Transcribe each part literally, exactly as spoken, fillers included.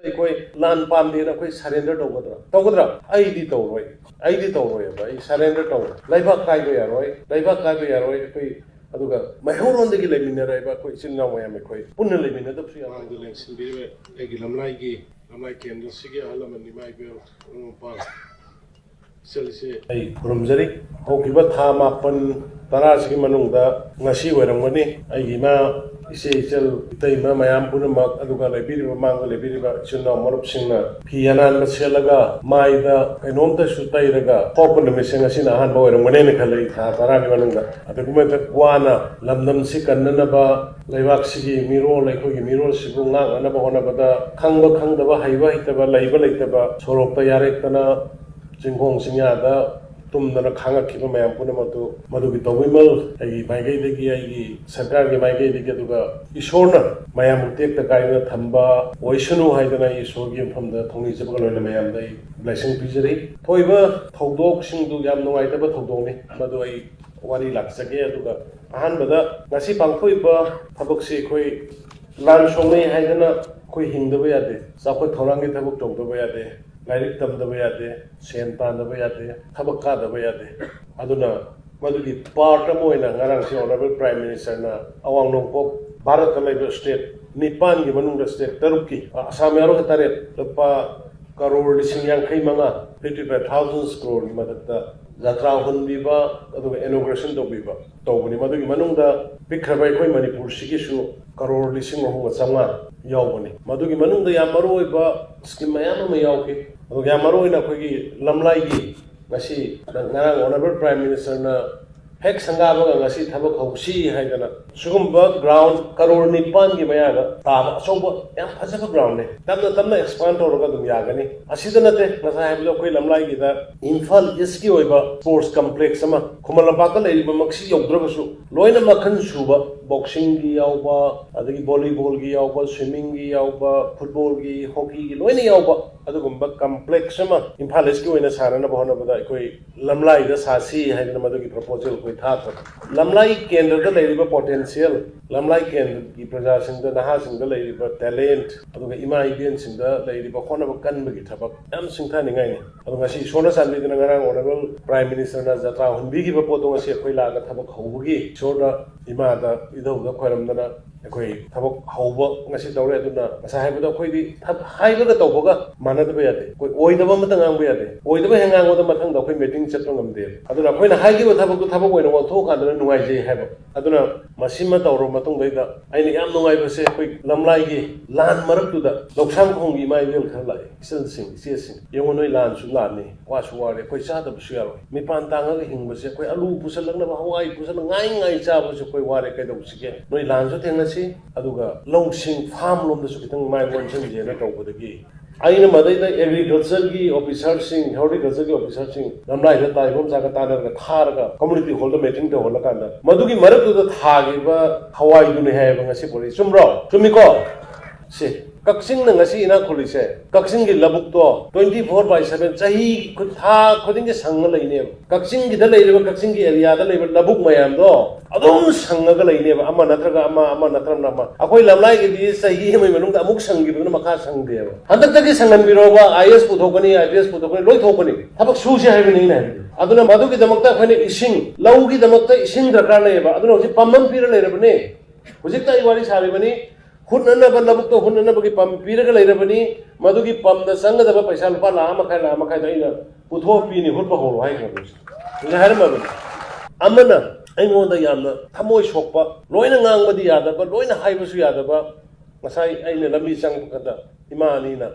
ꯑꯩꯈꯣꯏ ꯂꯥꯟ ꯄꯥꯝꯗꯦꯅ ꯑꯩꯈꯣꯏ ꯁꯔꯦꯟꯗꯔ ꯇꯧꯒꯗ꯭ꯔꯥ? ꯇꯧꯒꯗ꯭ꯔꯥ? ꯑꯩꯗꯤ ꯇꯧꯔꯣꯏ꯫ ꯑꯩꯗꯤ ꯇꯧꯔꯣꯏꯕ꯫ ꯑꯩ ꯁꯔꯦꯟꯗꯔ ꯇꯧꯔꯣꯏ꯫ ꯂꯩꯕꯥꯛ ꯀꯥꯏꯕ ꯌꯥꯔꯣꯏ꯫ ꯂꯩꯕꯥꯛ ꯀꯥꯏꯕ ꯌꯥꯔꯣꯏ꯫ ꯑꯩꯈꯣꯏ ꯑꯗꯨꯒ ꯃꯩꯍꯧꯔꯣꯟꯗꯒꯤ ꯂꯩꯃꯤꯟꯅꯔꯛꯏꯕ ꯑꯩꯈꯣꯏ ꯏꯆꯤꯜ ꯏꯅꯥꯎ ꯃꯌꯥꯝ ꯑꯩꯈꯣꯏ ꯄꯨꯟꯅ ꯂꯩꯃꯤꯟꯅꯗꯕꯁꯨ ꯌꯥꯔꯣꯏ꯫ ꯃꯥꯡꯗ ꯂꯦꯡꯁꯤꯟꯕꯤꯔꯤꯕ ꯑꯩꯒꯤ ꯂꯝꯂꯥꯏꯒꯤ, ꯂꯝꯂꯥꯏ ꯀꯦꯟꯗ꯭ꯔꯁꯤꯒꯤ ꯑꯍꯜ ꯂꯃꯟ ꯏꯃꯥ ꯏꯕꯦꯜ ꯃꯔꯨꯞ ꯃꯄꯥꯡ ꯏꯆꯜ ꯏꯆꯦ ꯑꯩ ꯈꯨꯔꯨꯝꯖꯔꯤ꯫ ꯍꯧꯈꯤꯕ ꯊꯥ ꯃꯥꯄꯟ ꯇꯔꯥꯁꯤꯒꯤ ꯃꯅꯨꯡꯗ ꯉꯁꯤ ꯑꯣꯏꯔꯝꯒꯅꯤ ꯑꯩꯒꯤ ꯏꯃꯥ, ꯏꯆꯦ, ꯏꯆꯜ, ꯏꯇꯩꯃ ꯃꯌꯥꯝ ꯄꯨꯝꯅꯃꯛ, ꯑꯗꯨꯒ ꯂꯩꯕꯤꯔꯤꯕ, ꯃꯥꯡꯗ ꯂꯩꯕꯤꯔꯤꯕ ꯏꯆꯤꯜ ꯏꯅꯥꯎ ꯃꯔꯨꯞꯁꯤꯡꯅ ꯐꯤ ꯑꯅꯥꯟꯕ ꯁꯦꯠꯂꯒ, ꯃꯥꯏꯗ ꯀꯩꯅꯣꯝꯇꯁꯨ ꯇꯩꯔꯒ ꯊꯣꯛꯄ ꯅꯨꯃꯤꯠꯁꯦ ꯉꯁꯤꯅ ꯑꯍꯥꯟꯕ ꯑꯣꯏꯔꯝꯒꯅꯦꯅ ꯈꯜꯂꯦ, ꯊꯥ ꯇꯔꯥꯒꯤ ꯃꯅꯨꯡꯗ꯫ ꯑꯗꯨꯛꯀꯤ ꯃꯇꯤꯛ ꯋꯥꯅ ꯂꯝꯗꯝꯁꯤ ꯀꯟꯅꯅꯕ, ꯂꯩꯕꯥꯛꯁꯤꯒꯤ ꯃꯤꯔꯣꯜ, ꯑꯩꯈꯣꯏꯒꯤ ꯃꯤꯔꯣꯜꯁꯤꯕꯨ ꯉꯥꯛꯅꯅꯕ ꯍꯣꯠꯅꯕꯗ ꯈꯪꯕ ꯈꯪꯗꯕ, ꯍꯩꯕ ꯍꯩꯇꯕ, ꯂꯩꯕ ꯂꯩꯇꯕ ꯁꯣꯔꯣꯛꯇ ꯌꯥꯔꯦꯛꯇꯅ ꯆꯤꯡꯈꯣꯡ ꯆꯤꯡꯌꯥꯗ ꯇꯨꯝꯗꯅ ꯈꯥꯡꯉꯛꯈꯤꯕ ꯃꯌꯥꯝ ꯄꯨꯝꯅꯃꯛꯇꯨ ꯃꯗꯨꯒꯤ ꯇꯧꯕꯤꯃꯜ ꯑꯩꯒꯤ ꯃꯥꯏꯀꯩꯗꯒꯤ, ꯑꯩꯒꯤ ꯁꯔꯀꯥꯔꯒꯤ ꯃꯥꯏꯀꯩꯗꯒꯤ, ꯑꯗꯨꯒ ꯏꯁꯣꯔꯅ ꯃꯌꯥꯝꯕꯨ ꯇꯦꯛꯇ ꯀꯥꯏꯗꯅ ꯊꯝꯕ ꯑꯣꯏꯁꯅꯨ ꯍꯥꯏꯗꯅ ꯑꯩ ꯏꯁꯣꯔꯒꯤ ꯃꯐꯝꯗ ꯊꯧꯅꯤꯖꯕꯒ ꯂꯣꯏꯅꯅ ꯃꯌꯥꯝꯗ ꯑꯩ blessing ꯄꯤꯖꯔꯤ꯫ ꯊꯣꯛꯏꯕ ꯊꯧꯗꯣꯛꯁꯤꯡꯗꯨ ꯌꯥꯝ ꯅꯨꯡꯉꯥꯏꯇꯕ ꯊꯧꯗꯣꯛꯅꯤ, ꯃꯗꯨ ꯑꯩ ꯋꯥꯔꯤ ꯂꯥꯛꯆꯒꯦ꯫ ꯑꯗꯨꯒ ꯑꯍꯥꯟꯕꯗ ꯉꯁꯤ ꯄꯥꯡꯊꯣꯛꯏꯕ ꯊꯕꯛꯁꯤ ꯑꯩꯈꯣꯏ ꯂꯥꯟ ꯁꯣꯛꯅꯩ ꯍꯥꯏꯗꯅ ꯑꯩꯈꯣꯏ ꯍꯤꯡꯗꯕ ꯌꯥꯗꯦ, ꯆꯥꯎꯈꯠ ꯊꯧꯔꯥꯡꯒꯤ ꯊꯕꯛ ꯇꯧꯗꯕ ꯌꯥꯗꯦ, ꯂꯥꯏꯔꯤꯛ ꯇꯝꯗꯕ ꯌꯥꯗꯦ, ꯁꯦꯟ ꯇꯥꯟꯗꯕ ꯌꯥꯗꯦ, ꯊꯕꯛ ꯀꯥꯗꯕ ꯌꯥꯗꯦ꯫ ꯑꯗꯨꯅ ꯃꯗꯨꯒꯤ part ꯑꯃ ꯑꯣꯏꯅ ꯉꯔꯥꯡꯁꯦ Honourable Prime Ministerꯅ ꯑꯋꯥꯡ ꯅꯣꯡꯄꯣꯛ ꯚꯥꯔꯠꯇ ꯂꯩꯕ state ꯅꯤꯄꯥꯟꯒꯤ ꯃꯅꯨꯡꯗ state ꯇꯔꯨꯛꯀꯤ, ꯑꯁꯥꯝ ꯌꯥꯎꯔꯒ ꯇꯔꯦꯠ, ꯂꯨꯄꯥ ꯀꯔꯣꯔ ꯂꯤꯁꯤꯡ ꯌꯥꯡꯈꯩ ꯃꯉꯥ, fifty five thousand crore ꯒꯤ ꯃꯊꯛꯇ ꯖꯇ꯭ꯔꯥ ꯍꯨꯟꯕꯤꯕ, ꯑꯗꯨꯒ inauguration ꯇꯧꯕꯤꯕ ꯇꯧꯕꯅꯤ꯫ ꯃꯗꯨꯒꯤ ꯃꯅꯨꯡꯗ ꯄꯤꯛꯈ꯭ꯔꯕ ꯑꯩꯈꯣꯏ ꯃꯅꯤꯄꯨꯔꯁꯤꯒꯤꯁꯨ ꯀꯔꯣꯔ ꯂꯤꯁꯤꯡ ꯑꯍꯨꯝꯒ ꯆꯥꯝꯃꯉꯥ ꯌꯥꯎꯕꯅꯤ꯫ ꯃꯗꯨꯒꯤ ꯃꯅꯨꯡꯗ ꯌꯥꯝ ꯃꯔꯨ ꯑꯣꯏꯕ scheme ꯃꯌꯥꯝ ꯑꯃ ꯌꯥꯎꯈꯤ꯫ ꯑꯗꯨꯒ ꯌꯥꯝ ꯃꯔꯨ ꯑꯣꯏꯅ ꯑꯩꯈꯣꯏꯒꯤ ꯂꯝꯂꯥꯏꯒꯤ ꯉꯁꯤ ꯉꯔꯥꯡ Honourable Prime Ministerꯅ ꯍꯦꯛ ꯁꯪꯒꯥꯕꯒ ꯉꯁꯤ ꯊꯕꯛ ꯍꯧꯁꯤ ꯍꯥꯏꯗꯅ ꯁꯤꯒꯨꯝꯕ ground ꯀꯔꯣꯔ ꯅꯤꯄꯥꯟꯒꯤ ꯃꯌꯥꯗ ꯇꯥꯕ ꯑꯆꯧꯕ ꯌꯥꯝ ꯐꯖꯕ groundꯅꯦ꯫ ꯇꯞꯅ ꯇꯞꯅ expand ꯇꯧꯔꯒ ꯑꯗꯨꯝ ꯌꯥꯒꯅꯤ꯫ ꯑꯁꯤꯗ ꯅꯠꯇꯦ, ꯉꯁꯥꯏ ꯍꯥꯏꯕꯗꯣ ꯑꯩꯈꯣꯏ ꯂꯝꯂꯥꯏꯒꯤꯗ ꯏꯝꯐꯥꯜ Eastꯀꯤ ꯑꯣꯏꯕ sports complex ꯑꯃ, ꯈꯨꯃꯟ ꯂꯝꯄꯥꯛꯇ ꯂꯩꯔꯤꯕꯃꯛꯁꯤ ꯌꯧꯗ꯭ꯔꯒꯁꯨ ꯂꯣꯏꯅ ꯃꯈꯜ ꯁꯨꯕ ꯕꯣꯛꯁꯤꯡꯒꯤ ꯌꯥꯎꯕ, ꯑꯗꯒꯤ ꯚꯣꯂꯤꯕꯣꯜꯒꯤ ꯌꯥꯎꯕ, ꯁ꯭ꯋꯤꯃꯤꯡꯒꯤ ꯌꯥꯎꯕ, ꯐꯨꯠꯕꯣꯜꯒꯤ, ꯍꯣꯀꯤꯒꯤ ꯂꯣꯏꯅ ꯌꯥꯎꯕ ꯑꯗꯨꯒꯨꯝꯕ ꯀꯝꯄ꯭ꯂꯦꯛꯁ ꯑꯃ ꯏꯝꯐꯥꯜ ꯏꯁꯀꯤ ꯑꯣꯏꯅ ꯁꯥꯅꯅꯕ ꯍꯣꯠꯅꯕꯗ ꯑꯩꯈꯣꯏ ꯂꯝꯂꯥꯏꯗ ꯁꯥꯁꯤ ꯍꯥꯏꯗꯅ ꯃꯗꯨꯒꯤ ꯄ꯭ꯔꯄꯣꯖꯦꯜ ꯑꯩꯈꯣꯏ ꯊꯥꯈ꯭ꯔꯕ꯫ ꯂꯝꯂꯥꯏ ꯀꯦꯟꯗ꯭ꯔꯗ ꯂꯩꯔꯤꯕ ꯄꯣꯇꯦꯟꯁꯤꯌꯦꯜ, ꯂꯝꯂꯥꯏ ꯀꯦꯟꯗ꯭ꯔꯒꯤ ꯄ꯭ꯔꯖꯥꯁꯤꯡꯗ, ꯅꯍꯥꯁꯤꯡꯗ ꯂꯩꯔꯤꯕ ꯇꯦꯂꯦꯟꯠ, ꯑꯗꯨꯒ ꯏꯃꯥ ꯏꯕꯦꯟꯁꯤꯡꯗ ꯂꯩꯔꯤꯕ ꯍꯣꯠꯅꯕ ꯀꯟꯕꯒꯤ ꯊꯕꯛ ꯌꯥꯝ ꯁꯤꯡꯊꯥꯅꯤꯡꯉꯥꯏꯅꯤ꯫ ꯑꯗꯣ ꯉꯁꯤ ꯏꯁꯣꯔꯅ ꯆꯥꯟꯕꯤꯗꯨꯅ ꯉꯔꯥꯡ ꯑꯣꯅꯔꯦꯕꯜ ꯄ꯭ꯔꯥꯏꯝ ꯃꯤꯅꯤꯁꯇꯔꯅ ꯖꯇ꯭ꯔꯥ ꯍꯨꯟꯕꯤꯈꯤꯕ ꯄꯣꯠꯇꯣ ꯉꯁꯤ ꯑꯩꯈꯣꯏ ꯂꯥꯛꯑꯒ ꯊꯕꯛ ꯍꯧꯕꯒꯤ ꯏꯁꯣꯔꯗ, ꯏꯃꯥꯗ, ꯏꯙꯧꯗ ꯈꯣꯏꯔꯝꯗꯅ ꯑꯩꯈꯣꯏ ꯊꯕꯛ ꯍꯧꯕ ꯉꯁꯤ ꯇꯧꯔꯦ꯫ ꯑꯗꯨꯅ ꯉꯁꯥꯏ ꯍꯥꯏꯕꯗꯣ ꯑꯩꯈꯣꯏꯗꯤ ꯊꯕ-, ꯍꯥꯏꯕꯒ ꯇꯧꯕꯒ ꯃꯥꯟꯅꯗꯕ ꯌꯥꯗꯦ꯫ ꯑꯩꯈꯣꯏ ꯑꯣꯏꯗꯕ ꯑꯃꯇ ꯉꯥꯡꯕ ꯌꯥꯗꯦ꯫ ꯑꯣꯏꯗꯕ ꯍꯦꯛ ꯉꯥꯡꯕꯗ ꯃꯊꯪꯗ ꯑꯩꯈꯣꯏ ꯃꯤꯇꯤꯡ ꯆꯠꯄ ꯉꯝꯗꯦꯕ꯫ ꯑꯗꯨꯅ ꯑꯩꯈꯣꯏꯅ ꯍꯥꯏꯈꯤꯕ ꯊꯕꯛꯇꯨ ꯊꯕꯛ ꯑꯣꯏꯅ ꯑꯣꯟꯊꯣꯛꯑꯀꯥꯟꯗꯅ ꯅꯨꯡꯉꯥꯏꯖꯩ ꯍꯥꯏꯕ꯫ ꯑꯗꯨꯅ ꯃꯁꯤꯃ ꯇꯧꯔꯕ ꯃꯇꯨꯡꯗꯩꯗ ꯑꯩꯅ ꯌꯥꯝ ꯅꯨꯡꯉꯥꯏꯕꯁꯦ, ꯑꯩꯈꯣꯏ ꯂꯝꯂꯥꯏꯒꯤ ꯂꯥꯟ ꯃꯔꯛꯇꯨꯗ ꯂꯧꯁꯥꯡ ꯈꯣꯡꯒꯤ ꯏꯃꯥ ꯏꯕꯦꯜ ꯈꯔ ꯂꯥꯛꯑꯦ, ꯏꯆꯜꯁꯤꯡ, ꯏꯆꯦꯁꯤꯡ, ꯌꯦꯡꯉꯣ, ꯅꯣꯏ ꯂꯥꯟꯁꯨ ꯂꯥꯟꯅꯤ, ꯋꯥꯁꯨ ꯋꯥꯔꯦ, ꯑꯩꯈꯣꯏ ꯆꯥꯗꯕꯁꯨ ꯌꯥꯔꯣꯏ, ꯃꯤꯄꯥꯟ ꯇꯥꯡꯉꯒ ꯍꯤꯡꯕꯁꯦ, ꯑꯩꯈꯣꯏ ꯑꯂꯨ ꯄꯨꯁꯜꯂꯛꯅꯕ, ꯍꯋꯥꯏ ꯄꯨꯁꯜꯂ ꯉꯥꯏ ꯉꯥꯏ ꯆꯥꯕꯁꯦ ꯑꯩꯈꯣꯏ ꯋꯥꯔꯦ, ꯀꯩꯗꯧꯁꯤꯒꯦ? ꯅꯣꯏ ꯂꯥꯟꯁꯨ ꯊꯦꯡꯅꯁꯤ, ꯑꯗꯨꯒ ꯂꯧꯁꯤꯡ, ꯐꯥꯝ ꯂꯣꯝꯗꯁꯨ ꯈꯤꯇꯪ ꯃꯥꯏ ꯑꯣꯟꯁꯤꯟꯁꯦꯅ ꯇꯧꯕꯗꯒꯤ ꯑꯩꯅ ꯃꯗꯩꯗ ꯑꯦꯒ꯭ꯔꯤꯀꯜꯆꯔꯒꯤ ꯑꯣꯐꯤꯁꯥꯔꯁꯤꯡ, ꯍꯣꯔꯇꯤꯀꯜꯆꯔꯒꯤ ꯑꯣꯐꯤꯁꯥꯔꯁꯤꯡ ꯂꯝꯂꯥꯏꯗ ꯇꯥꯏꯕ ꯃꯆꯥꯒ ꯇꯥꯟꯅꯔꯒ ꯊꯥꯔꯒ ꯀꯝꯃꯨꯅꯤꯇꯤ ꯍꯣꯜꯗ ꯃꯤꯇꯤꯡ ꯇꯧꯍꯜꯂꯀꯥꯟꯗ ꯃꯗꯨꯒꯤ ꯃꯔꯛꯇꯨꯗ ꯊꯥꯈꯤꯕ ꯍꯋꯥꯏꯗꯨꯅꯤ ꯍꯥꯏꯌꯦꯕ ꯉꯁꯤ ꯄꯨꯔꯛꯏ꯫ ꯆꯨꯝꯕ꯭ꯔꯣ? ꯆꯨꯝꯃꯤꯀꯣ? ꯁꯤ ꯀꯛꯆꯤꯡꯅ ꯉꯁꯤ ꯏꯅꯥꯛ ꯈꯨꯜꯂꯤꯁꯦ, ꯀꯛꯆꯤꯡꯒꯤ ꯂꯧꯕꯨꯛꯇꯣ twenty four by seven, ꯆꯍꯤ ꯈꯨ-, ꯊꯥ ꯈꯨꯗꯤꯡꯒꯤ ꯁꯪꯉ ꯂꯩꯅꯦꯕ꯫ ꯀꯛꯆꯤꯡꯒꯤꯗ ꯂꯩꯔꯤꯕ, ꯀꯛꯆꯤꯡꯒꯤ ꯑꯦꯔꯤꯌꯥꯗ ꯂꯩꯕ ꯂꯧꯕꯨꯛ ꯃꯌꯥꯝꯗꯣ ꯑꯗꯨꯝ ꯁꯪꯉꯒ ꯂꯩꯅꯦꯕ, ꯑꯃ ꯅꯠꯇ꯭ꯔꯒ ꯑꯃ, ꯑꯃ ꯅꯠꯇ꯭ꯔꯒ ꯑꯃ꯫ ꯑꯩꯈꯣꯏ ꯂꯝꯂꯥꯏꯒꯤꯗꯤ ꯆꯍꯤ ꯑꯃꯒꯤ ꯃꯅꯨꯡꯗ ꯑꯃꯨꯛ ꯁꯪꯈꯤꯕꯗꯨꯅ ꯃꯈꯥ ꯁꯪꯗꯦꯕ꯫ ꯍꯟꯗꯛꯇꯒꯤ ꯁꯪꯍꯟꯕꯤꯔꯣꯕ, IAS ꯄꯨꯊꯣꯛꯀꯅꯤ, IPS ꯄꯨꯊꯣꯛꯀꯅꯤ, ꯂꯣꯏ ꯊꯣꯛꯀꯅꯤ꯫ ꯊꯕꯛ ꯁꯨꯁꯦ ꯍꯥꯏꯕꯅꯤ ꯑꯩꯅ ꯍꯥꯏꯕꯗꯤ꯫ ꯑꯗꯨꯅ ꯃꯗꯨꯒꯤꯗꯃꯛꯇ ꯑꯩꯈꯣꯏꯅ ꯏꯁꯤꯡ, ꯂꯧꯒꯤꯗꯃꯛꯇ ꯏꯁꯤꯡ ꯗꯔꯀꯥꯔ ꯂꯩꯌꯦꯕ꯫ ꯑꯗꯨꯅ ꯍꯧꯖꯤꯛ ꯄꯝ ꯑꯃ ꯄꯤꯔ ꯂꯩꯔꯕꯅꯤ꯫ ꯍꯧꯖꯤꯛꯇ ꯑꯩ ꯋꯥꯔꯤ ꯁꯥꯔꯤꯕꯅꯤ, ꯍꯨꯠꯅꯅꯕ, ꯂꯧꯕꯨꯛꯇ ꯍꯨꯠꯅꯅꯕꯒꯤ ꯄꯝ ꯄꯤꯔꯒ ꯂꯩꯔꯕꯅꯤ꯫ ꯃꯗꯨꯒꯤ ꯄꯝꯗ ꯆꯪꯒꯗꯕ ꯄꯩꯁꯥ ꯂꯨꯄꯥ ꯂꯥꯈ ꯑꯃ ꯃꯈꯥꯏ, ꯂꯥꯈ ꯑꯃ ꯃꯈꯥꯏꯗꯣ ꯑꯩꯅ ꯄꯨꯊꯣꯛꯑ ꯄꯤꯅꯤ, ꯍꯨꯠꯄ ꯍꯧꯔꯣ ꯍꯥꯏꯈ꯭ꯔꯕꯅꯤ꯫ ꯍꯧꯖꯤꯛ ꯍꯥꯏꯔꯝꯃꯕꯅꯤ꯫ ꯑꯃꯅ ꯑꯩꯉꯣꯟꯗ ꯌꯥꯝꯅ ꯊꯃꯣꯏ ꯁꯣꯛꯄ, ꯂꯣꯏꯅ ꯉꯥꯡꯕꯗꯤ ꯌꯥꯗꯕ, ꯂꯣꯏꯅ ꯍꯥꯏꯕꯁꯨ ꯌꯥꯗꯕ, ꯉꯁꯥꯏ ꯑꯩꯅ ꯂꯝꯕꯤ ꯆꯪꯕ ꯀꯥꯟꯗ ꯏꯃꯥ ꯑꯅꯤꯅ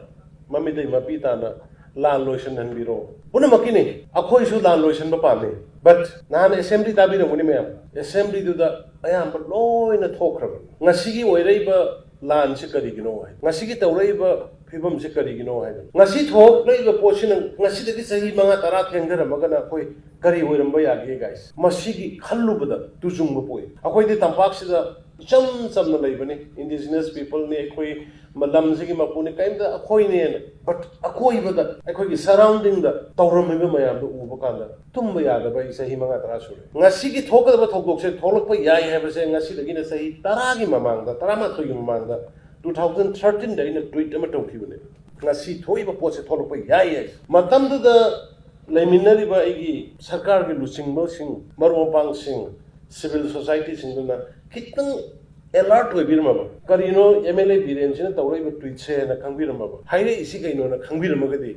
ꯃꯃꯤꯇꯩ ꯃꯄꯤ ꯇꯥꯅ ꯂꯥꯟ ꯂꯣꯏꯁꯤꯟꯍꯟꯕꯤꯔꯣ꯫ ꯄꯨꯝꯅꯃꯛꯀꯤꯅꯤ, ꯑꯩꯈꯣꯏꯁꯨ ꯂꯥꯟ ꯂꯣꯏꯁꯤꯟꯕ ꯄꯥꯝꯃꯤ꯫ But ꯅꯍꯥꯟ ꯑꯦꯁꯦꯝꯕ꯭ꯂꯤ ꯇꯥꯕꯤꯔꯝꯒꯅꯤ ꯃꯌꯥꯝ, ꯑꯦꯁꯦꯝꯕ꯭ꯂꯤꯗꯨꯗ ꯑꯌꯥꯝꯕ ꯂꯣꯏꯅ ꯊꯣꯛꯈ꯭ꯔꯕꯅꯤ꯫ ꯉꯁꯤꯒꯤ ꯑꯣꯏꯔꯛꯏꯕ ꯂꯥꯟꯁꯤ ꯀꯔꯤꯒꯤꯅꯣ ꯍꯥꯏ, ꯉꯁꯤꯒꯤ ꯇꯧꯔꯛꯏꯕ ꯐꯤꯕꯝꯁꯦ ꯀꯔꯤꯒꯤꯅꯣ ꯍꯥꯏꯕ꯫ ꯉꯁꯤ ꯊꯣꯛꯂꯛꯏꯕ ꯄꯣꯠꯁꯤꯅ ꯉꯁꯤꯗꯒꯤ ꯆꯍꯤ ꯃꯉꯥ ꯇꯔꯥ ꯊꯦꯡꯊꯔꯝꯃꯒꯅ ꯑꯩꯈꯣꯏ ꯀꯔꯤ ꯑꯣꯏꯔꯝꯕ ꯌꯥꯒꯦ, ꯒꯥꯏꯁ? ꯃꯁꯤꯒꯤ ꯈꯜꯂꯨꯕꯗ ꯇꯨꯖꯨꯡꯕ ꯄꯣꯛꯏ꯫ ꯑꯩꯈꯣꯏꯗꯤ ꯇꯝꯄꯥꯛꯁꯤꯗ ꯏꯆꯝ ꯆꯝꯅ ꯂꯩꯕꯅꯤ, ꯏꯟꯗꯤꯖꯤꯅꯁ ꯄꯤꯄꯜꯅꯤ, ꯑꯩꯈꯣꯏ ꯃ-, ꯂꯝꯁꯤꯒꯤ ꯃꯄꯨꯅꯤ, ꯀꯔꯤꯝꯇ ꯑꯩꯈꯣꯏꯅꯦꯅ꯫ ꯕꯠ ꯑꯀꯣꯏꯕꯗ, ꯑꯩꯈꯣꯏꯒꯤ ꯁꯔꯥꯎꯟꯗꯤꯡꯗ ꯇꯧꯔꯝꯃꯤꯕ ꯃꯌꯥꯝꯗꯨ ꯎꯕ ꯀꯥꯟꯗ ꯇꯨꯝꯕ ꯌꯥꯗꯕ ꯑꯩ ꯆꯍꯤ ꯃꯉꯥ ꯇꯔꯥ ꯁꯨꯔꯦ꯫ ꯉꯁꯤꯒꯤ ꯊꯣꯛꯀꯗꯕ ꯊꯧꯗꯣꯛꯁꯦ ꯊꯣꯛꯂꯛꯄ ꯌꯥꯏ ꯍꯥꯏꯕꯁꯦ ꯉꯁꯤꯗꯒꯤꯅ ꯆꯍꯤ ꯇꯔꯥꯒꯤ ꯃꯃꯥꯡꯗ, ꯇꯔꯥꯃꯥꯊꯣꯏꯒꯤ ꯃꯃꯥꯡꯗ, ꯇꯨ ꯊꯥꯎꯖꯟ ꯊꯥꯔꯇꯤꯟꯗ ꯑꯩꯅ ꯇ꯭ꯋꯤꯠ ꯑꯃ ꯇꯧꯈꯤꯕꯅꯦ꯫ ꯉꯁꯤ ꯊꯣꯛꯏꯕ ꯄꯣꯠꯁꯦ ꯊꯣꯛꯂꯛꯄ ꯌꯥꯏ ꯍꯥꯏ꯫ ꯃꯇꯝꯗꯨꯗ ꯂꯩꯃꯤꯟꯅꯔꯤꯕ ꯑꯩꯒꯤ ꯁꯔꯀꯥꯔꯒꯤ ꯂꯨꯆꯤꯡꯕꯁꯤꯡ, ꯃꯔꯨꯞ ꯃꯄꯥꯡꯁꯤꯡ, ꯁꯤꯚꯤꯜ ꯁꯣꯁꯥꯏꯇꯤꯁꯤꯡꯗꯨꯅ ꯈꯤꯇꯪ ꯑꯦꯂꯔꯠ ꯑꯣꯏꯕꯤꯔꯝꯃꯕ, ꯀꯔꯤꯅꯣ ꯑꯦꯝ ꯑꯦꯜ ꯑꯦ ꯕꯤꯔꯦꯟꯁꯤꯅ ꯇꯧꯔꯛꯏꯕ ꯇ꯭ꯋꯤꯠꯁꯦ ꯍꯥꯏꯅ ꯈꯪꯕꯤꯔꯝꯃꯕ, ꯍꯥꯏꯔꯛꯏꯁꯤ ꯀꯩꯅꯣꯅ ꯈꯪꯕꯤꯔꯝꯃꯒꯗꯤ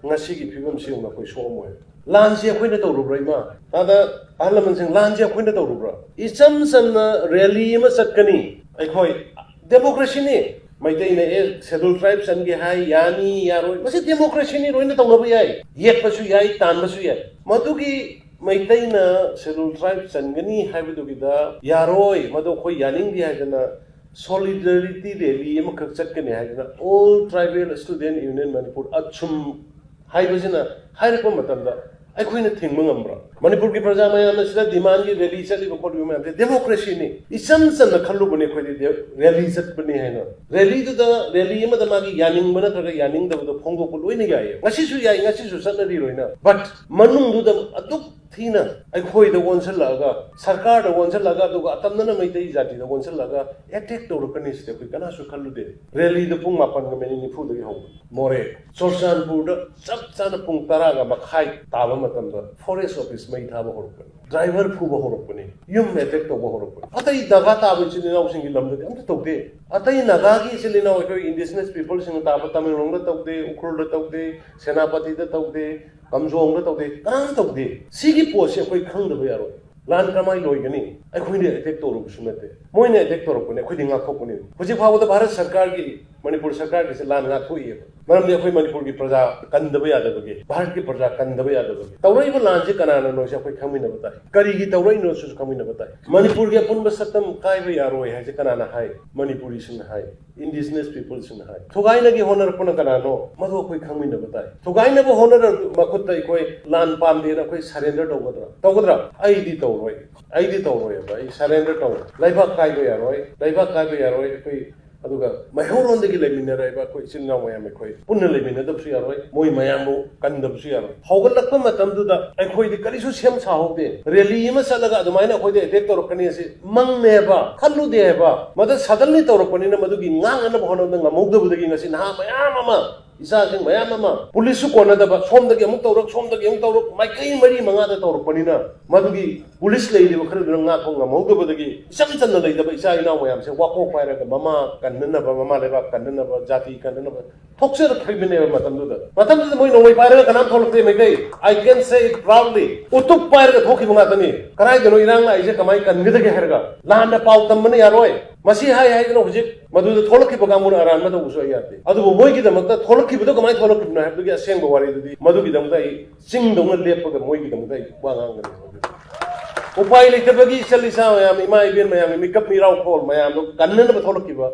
ꯉꯁꯤꯒꯤ ꯐꯤꯕꯝꯁꯤ ꯌꯧꯅ ꯑꯩꯈꯣꯏ ꯁꯣꯛꯑꯝꯃꯣꯏ꯫ ꯂꯥꯟꯁꯤ ꯑꯩꯈꯣꯏꯅ ꯇꯧꯔꯨꯕ꯭ꯔꯥ, ꯏꯃꯥ? ꯇꯥꯗ, ꯑꯍꯜ ꯂꯃꯟꯁꯤꯡ, ꯂꯥꯟꯁꯤ ꯑꯩꯈꯣꯏꯅ ꯇꯧꯔꯨꯕ꯭ꯔꯥ? ꯏꯆꯝ ꯆꯝꯅ ꯔꯦꯂꯤ ꯑꯃ ꯆꯠꯀꯅꯤ꯫ ꯑꯩꯈꯣꯏ ꯗꯦꯃꯣꯀ꯭ꯔꯦꯁꯤꯅꯤ꯫ ꯃꯩꯇꯩꯅ ꯑꯦ ꯁꯦꯗꯨꯜ ꯇ꯭ꯔꯥꯏꯕ ꯆꯟꯒꯦ ꯍꯥꯏ, ꯌꯥꯅꯤ, ꯌꯥꯔꯣꯏ, ꯃꯁꯤ ꯗꯦꯃꯣꯀ꯭ꯔꯦꯁꯤꯅꯤ, ꯂꯣꯏꯅ ꯇꯧꯅꯕ ꯌꯥꯏ, ꯌꯦꯠꯄꯁꯨ ꯌꯥꯏ, ꯇꯥꯟꯕꯁꯨ ꯌꯥꯏ꯫ ꯃꯗꯨꯒꯤ ꯃꯩꯇꯩꯅ ꯁꯦꯗꯨꯜ ꯇ꯭ꯔꯥꯏꯕ ꯆꯟꯒꯅꯤ ꯍꯥꯏꯕꯗꯨꯒꯤꯗ ꯌꯥꯔꯣꯏ, ꯃꯗꯨ ꯑꯩꯈꯣꯏ ꯌꯥꯅꯤꯡꯗꯦ ꯍꯥꯏꯗꯅ ꯁꯣꯂꯤꯗꯔꯤꯇꯤ ꯔꯦꯂꯤ ꯑꯃꯈꯛ ꯆꯠꯀꯅꯤ ꯍꯥꯏꯗꯅ All Tribal Student Union Manipur, ꯑꯆꯨꯝ ꯍꯥꯏꯕꯁꯤꯅ ꯍꯥꯏꯔꯛꯄ ꯃꯇꯝꯗ ꯑꯩꯈꯣꯏꯅ ꯊꯤꯡꯕ ꯉꯝꯕ꯭ꯔꯥ? ꯃꯅꯤꯄꯨꯔꯒꯤ ꯄ꯭ꯔꯖꯥ ꯃꯌꯥꯝꯅ ꯁꯤꯗ ꯗꯤꯃꯥꯟꯒꯤ ꯔꯦꯂꯤ ꯆꯠꯂꯤꯕ ꯈꯣꯠꯂꯤꯕ ꯃꯌꯥꯝꯁꯦ ꯗꯦꯃꯣꯀ꯭ꯔꯦꯁꯤꯅꯤ꯫ ꯏꯆꯝ ꯆꯝꯅ ꯈꯜꯂꯨꯕꯅꯦ ꯑꯩꯈꯣꯏꯗꯤ ꯗꯦ-, ꯔꯦꯂꯤ ꯆꯠꯄꯅꯤ ꯍꯥꯏꯅ꯫ ꯔꯦꯂꯤꯗꯨꯗ, ꯔꯦꯂꯤ ꯑꯃꯗ ꯃꯥꯒꯤ ꯌꯥꯅꯤꯡꯕ ꯅꯠꯇ꯭ꯔꯒ ꯌꯥꯅꯤꯡꯗꯕꯗꯣ ꯐꯣꯡꯗꯣꯛꯄ ꯂꯣꯏꯅ ꯌꯥꯏꯌꯦ꯫ ꯉꯁꯤꯁꯨ ꯌꯥꯏ, ꯉꯁꯤꯁꯨ ꯆꯠꯅꯔꯤ ꯂꯣꯏꯅ꯫ ꯕꯠ ꯃꯅꯨꯡꯗꯨꯗ ꯑꯗꯨꯛ ꯊꯤꯅ ꯑꯩꯈꯣꯏꯗ ꯑꯣꯟꯁꯤꯜꯂꯛꯑꯒ, ꯁꯔꯀꯥꯔꯗ ꯑꯣꯟꯁꯤꯜꯂꯛꯑꯒ, ꯑꯗꯨꯒ ꯑꯇꯝꯅꯅ ꯃꯩꯇꯩ ꯖꯥꯇꯤꯗ ꯑꯣꯟꯁꯤꯜꯂꯛꯑꯒ ꯑꯦꯇꯦꯛ ꯇꯧꯔꯛꯀꯅꯤ ꯁꯤꯗꯤ ꯑꯩꯈꯣꯏ ꯀꯅꯥꯁꯨ ꯈꯜꯂꯨꯗꯦ꯫ ꯔꯦꯂꯤꯗꯣ ꯄꯨꯡ ꯃꯥꯄꯟꯒ ꯃꯤꯅꯤꯠ ꯅꯤꯐꯨꯗꯒꯤ ꯍꯧꯕꯅꯤ꯫ ꯃꯣꯔꯦ, ꯆꯨꯔꯆꯥꯟꯄꯨꯔꯗ ꯆꯞ ꯆꯥꯅ ꯄꯨꯡ ꯇꯔꯥꯒ ꯃꯈꯥꯏ ꯇꯥꯕ ꯃꯇꯝꯗ ꯐꯣꯔꯦꯁ ꯑꯣꯐꯤꯁ ꯃꯩ ꯊꯥꯕ ꯍꯧꯔꯛꯄꯅꯤ, ꯗ꯭ꯔꯥꯏꯚꯔ ꯐꯨꯕ ꯍꯧꯔꯛꯄꯅꯤ, ꯌꯨꯝ ꯑꯦꯇꯦꯛ ꯇꯧꯕ ꯍꯧꯔꯛꯄꯅꯤ꯫ ꯑꯇꯩ ꯅꯥꯒꯥ ꯇꯥꯕ ꯏꯆꯤꯜ ꯏꯅꯥꯎꯁꯤꯡꯒꯤ ꯂꯝꯗꯗꯤ ꯑꯝꯇ ꯇꯧꯗꯦ꯫ ꯑꯇꯩ ꯅꯥꯒꯥꯒꯤ ꯏꯆꯤꯜ ꯏꯅꯥꯎ, ꯑꯩꯈꯣꯏ ꯏꯟꯗꯤꯖꯤꯅꯁ ꯄꯤꯄꯜꯁꯤꯡꯅ ꯇꯥꯕ ꯇꯃꯦꯡꯂꯣꯡꯗ ꯇꯧꯗꯦ, ꯎꯈ꯭ꯔꯨꯜꯗ ꯇꯧꯗꯦ, ꯁꯦꯅꯥꯄꯇꯤꯗ ꯇꯧꯗꯦ, ꯀꯝꯖꯣꯡꯗ ꯇꯧꯗꯦ, ꯀꯅꯥꯝ ꯇꯧꯗꯦ꯫ ꯁꯤꯒꯤ ꯄꯣꯠꯁꯤ ꯑꯩꯈꯣꯏ ꯈꯪꯗꯕ ꯌꯥꯔꯣꯏ꯫ ꯂꯥꯟ ꯀꯃꯥꯏꯅ ꯂꯣꯏꯒꯅꯤ? ꯑꯩꯈꯣꯏꯅ ꯑꯦꯇꯦꯛ ꯇꯧꯔꯨꯕꯁꯨ ꯅꯠꯇꯦ, ꯃꯣꯏꯅ ꯑꯦꯇꯦꯛ ꯇꯧꯔꯛꯄꯅꯦ, ꯑꯩꯈꯣꯏꯗꯤ ꯉꯥꯛꯊꯣꯛꯄꯅꯦ꯫ ꯍꯧꯖꯤꯛ ꯐꯥꯎꯕꯗ ꯚꯥꯔꯠ ꯁꯔꯀꯥꯔꯒꯤ, ꯃꯅꯤꯄꯨꯔ ꯁꯔꯀꯥꯔꯒꯤꯁꯦ ꯂꯥꯟ ꯉꯥꯛꯊꯣꯛꯏꯑꯕ꯫ ꯃꯔꯝꯗꯤ ꯑꯩꯈꯣꯏ ꯃꯅꯤꯄꯨꯔꯒꯤ ꯄ꯭ꯔꯖꯥ ꯀꯟꯗꯕ ꯌꯥꯗꯕꯒꯤ, ꯚꯥꯔꯠꯀꯤ ꯄ꯭ꯔꯖꯥ ꯀꯟꯗꯕ ꯌꯥꯗꯕꯒꯤ꯫ ꯇꯧꯔꯛꯏꯕ ꯂꯥꯟꯁꯤ ꯀꯅꯥꯅꯅꯣꯁꯦ ꯑꯩꯈꯣꯏ ꯈꯪꯃꯤꯟꯅꯕ ꯇꯥꯏ꯫ ꯀꯔꯤꯒꯤ ꯇꯧꯔꯛꯏꯅꯣꯁꯤꯁꯨ ꯈꯪꯃꯤꯟꯅꯕ ꯇꯥꯏ꯫ ꯃꯅꯤꯄꯨꯔꯒꯤ ꯑꯄꯨꯟꯕ ꯁꯛꯇꯝ ꯀꯥꯏꯕ ꯌꯥꯔꯣꯏ ꯍꯥꯏꯁꯦ ꯀꯅꯥꯅ ꯍꯥꯏ? ꯃꯅꯤꯄꯨꯔꯤꯁꯤꯡꯅ ꯍꯥꯏ, indigenous peopleꯁꯤꯡꯅ ꯍꯥꯏ꯫ ꯊꯨꯒꯥꯏꯅꯒꯦ ꯍꯣꯠꯅꯔꯛꯄꯅ ꯀꯅꯥꯅꯣ? ꯃꯗꯨ ꯑꯩꯈꯣꯏ ꯈꯪꯃꯤꯟꯅꯕ ꯇꯥꯏ꯫ ꯊꯨꯒꯥꯏꯅꯕ ꯍꯣꯠꯅꯔ ꯃꯈꯨꯠꯇ ꯑꯩꯈꯣꯏ ꯂꯥꯟ ꯄꯥꯝꯗꯦꯅ ꯑꯩꯈꯣꯏ surrender ꯇꯧꯒꯗ꯭ꯔꯥ? ꯇꯧꯒꯗ꯭ꯔꯥ? ꯑꯩꯗꯤ ꯇꯧꯔꯣꯏ꯫ ꯑꯩꯗꯤ ꯇꯧꯔꯣꯏꯕ꯫ ꯑꯩ surrender ꯇꯧꯔꯣꯏ꯫ ꯂꯩꯕꯥꯛ ꯀꯥꯏꯕ ꯌꯥꯔꯣꯏ꯫ ꯂꯩꯕꯥꯛ ꯀꯥꯏꯕ ꯌꯥꯔꯣꯏ꯫ ꯑꯩꯈꯣꯏ ꯑꯗꯨꯒ ꯃꯩꯍꯧꯔꯣꯟꯗꯒꯤ ꯂꯩꯃꯤꯟꯅꯔꯛꯏꯕ ꯑꯩꯈꯣꯏ ꯏꯆꯤꯜ ꯏꯅꯥꯎ ꯃꯌꯥꯝ ꯑꯩꯈꯣꯏ ꯄꯨꯟꯅ ꯂꯩꯃꯤꯟꯅꯗꯕꯁꯨ ꯌꯥꯔꯣꯏ, ꯃꯣꯏ ꯃꯌꯥꯝꯕꯨ ꯀꯟꯗꯕꯁꯨ ꯌꯥꯔꯣꯏ꯫ ꯍꯧꯒꯠꯂꯛꯄ ꯃꯇꯝꯗꯨꯗ ꯑꯩꯈꯣꯏꯗꯤ ꯀꯔꯤꯁꯨ ꯁꯦꯝ ꯁꯥꯍꯧꯗꯦ꯫ ꯔꯦꯂꯤ ꯑꯃ ꯆꯠꯂꯒ ꯑꯗꯨꯃꯥꯏꯅ ꯑꯩꯈꯣꯏꯗ attack ꯇꯧꯔꯛꯀꯅꯤ ꯑꯁꯤ ꯃꯪꯅꯦꯕ, ꯈꯜꯂꯨꯗꯦ ꯍꯥꯏꯕ꯫ ꯃꯗꯨ suddenly ꯇꯧꯔꯛꯄꯅꯤꯅ ꯃꯗꯨꯒꯤ ꯉꯥꯡꯅꯅꯕ ꯍꯣꯠꯅꯕꯗ ꯉꯝꯍꯧꯗꯕꯗꯒꯤ ꯉꯁꯤ ꯅꯍꯥ ꯃꯌꯥꯝ ꯑꯃ, ꯏꯆꯥꯁꯤꯡ ꯃꯌꯥꯝ ꯑꯃ, ꯄꯨꯂꯤꯁꯁꯨ ꯀꯣꯟꯅꯗꯕ, ꯁꯣꯝꯗꯒꯤ ꯑꯃꯨꯛ ꯇꯧꯔꯛ, ꯁꯣꯝꯗꯒꯤ ꯑꯃꯨꯛ ꯇꯧꯔꯛ, ꯃꯥꯏꯀꯩ ꯃꯔꯤ ꯃꯉꯥꯗ ꯇꯧꯔꯛꯄꯅꯤꯅ ꯃꯗꯨꯒꯤ ꯄꯨꯂꯤꯁ ꯂꯩꯔꯤꯕ ꯈꯔꯗꯨꯅ ꯉꯥꯛꯄ ꯉꯝꯍꯧꯗꯕꯗꯒꯤ ꯏꯆꯝ ꯆꯝꯅ ꯂꯩꯇꯕ ꯏꯆꯥ ꯏꯅꯥꯎ ꯃꯌꯥꯝꯁꯦ ꯋꯥꯀꯣꯛ ꯄꯥꯏꯔꯒ ꯃꯃꯥ ꯀꯟꯅꯅꯕ, ꯃꯃꯥ ꯂꯩꯕꯥꯛ ꯀꯟꯅꯅꯕ, ꯖꯥꯇꯤ ꯀꯟꯅꯅꯕ ꯊꯣꯛꯆꯔꯛꯈꯤꯕꯅꯦꯕ ꯃꯇꯝꯗꯨꯗ꯫ ꯃꯇꯝꯗꯨꯗ ꯃꯣꯏ ꯅꯣꯡꯃꯩ ꯄꯥꯏꯔꯒ ꯀꯅꯥꯝ ꯊꯣꯛꯂꯛꯇꯦ Meitei. I can say it proudly. ꯎꯇꯨꯞ ꯄꯥꯏꯔꯒ ꯊꯣꯛꯈꯤꯕ ꯉꯥꯛꯇꯅꯤ꯫ ꯀꯗꯥꯏꯗꯅꯣ ꯏꯔꯥꯡ ꯂꯥꯛꯏꯁꯦ, ꯀꯃꯥꯏꯅ ꯀꯟꯒꯗꯒꯦ ꯍꯥꯏꯔꯒ ꯂꯥꯟꯅ ꯄꯥꯎ ꯇꯝꯕꯅ ꯌꯥꯔꯣꯏ꯫ ꯃꯁꯤ ꯍꯥꯏ ꯍꯥꯏꯗꯅ ꯍꯧꯖꯤꯛ ꯃꯗꯨꯗ ꯊꯣꯛꯂꯛꯈꯤꯕ ꯀꯥꯡꯕꯨꯅ ꯑꯔꯥꯟꯕ ꯇꯧꯕꯁꯨ ꯑꯩ ꯌꯥꯗꯦ꯫ ꯑꯗꯨꯕꯨ ꯃꯣꯏꯒꯤꯗꯃꯛꯇ ꯊꯣꯛꯂꯛꯈꯤꯕꯗꯣ ꯀꯃꯥꯏꯅ ꯊꯣꯛꯂꯛꯈꯤꯕꯅꯣ ꯍꯥꯏꯕꯗꯨꯒꯤ ꯑꯁꯦꯡꯕ ꯋꯥꯔꯤꯗꯨꯗꯤ ꯃꯗꯨꯒꯤꯗꯃꯛꯇ ꯑꯩ ꯆꯤꯡꯗꯧꯅ ꯂꯦꯞꯄꯒ ꯃꯣꯏꯒꯤꯗꯃꯛꯇ ꯑꯩ ꯋꯥ ꯉꯥꯡꯒꯅꯤ꯫ ꯎꯄꯥꯏ ꯂꯩꯇꯕꯒꯤ ꯏꯆꯜ ꯏꯆꯥ ꯃꯌꯥꯝ, ꯏꯃꯥ ꯏꯕꯦꯟ ꯃꯌꯥꯝꯒꯤ ꯃꯤꯀꯞ ꯃꯤꯔꯥꯎ ꯈꯣꯜ ꯃꯌꯥꯝꯗꯣ ꯀꯟꯅꯅꯕ ꯊꯣꯛꯂꯛꯈꯤꯕ